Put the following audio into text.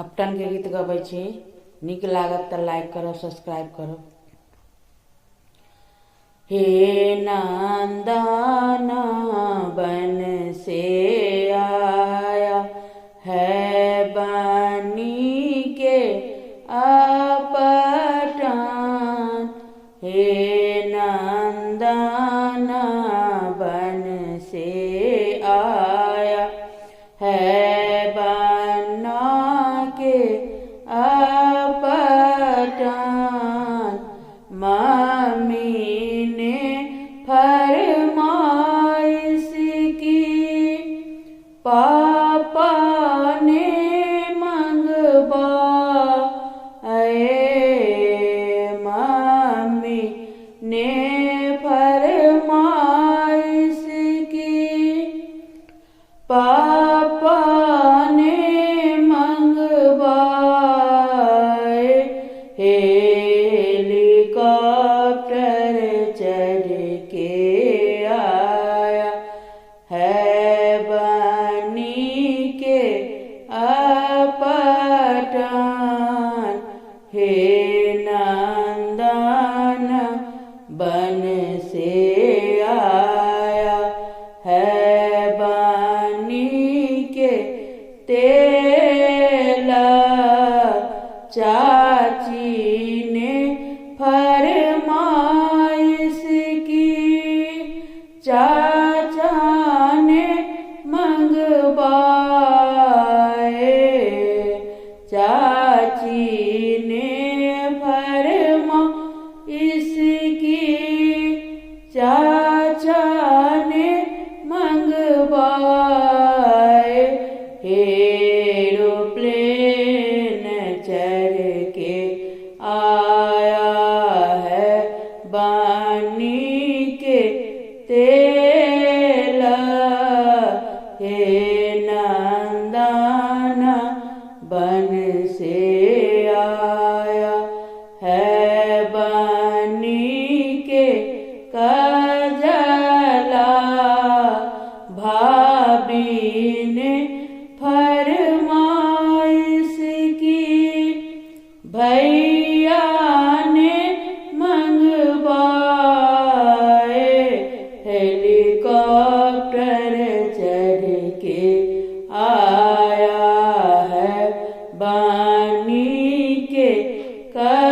अपटनके गीत गबै छी। नीक लागत तऽ लाइक करब, सब्सक्राइब करब। हे नंदन बन से आया है बनी के अपटन। हे नंदन बन से आया है बना के अपटन। मम्मी ने फरमाइश की, पापा ने मंगवा मम्मी ने फरमाइश की, पापा ने मंगवाए। हेलीकॉप्टर चढ़ के आया है बनी के अपटन। हे नंदन बन से आया है बनी के तेला। चाची ने फरमाइश की, चाचा ने मंगवाए। चाची ने फरमाइश की, चाचा ने मंगवाए। एरोप्लेन चढ़ के आया है बनी के तेला। हे नंदन बन से आया है बनी के कजला। भाभी ने फरमाइश की, भैया ने मंगवाए। हेलीकॉप्टर चढ़ के आया है बनी के कजला।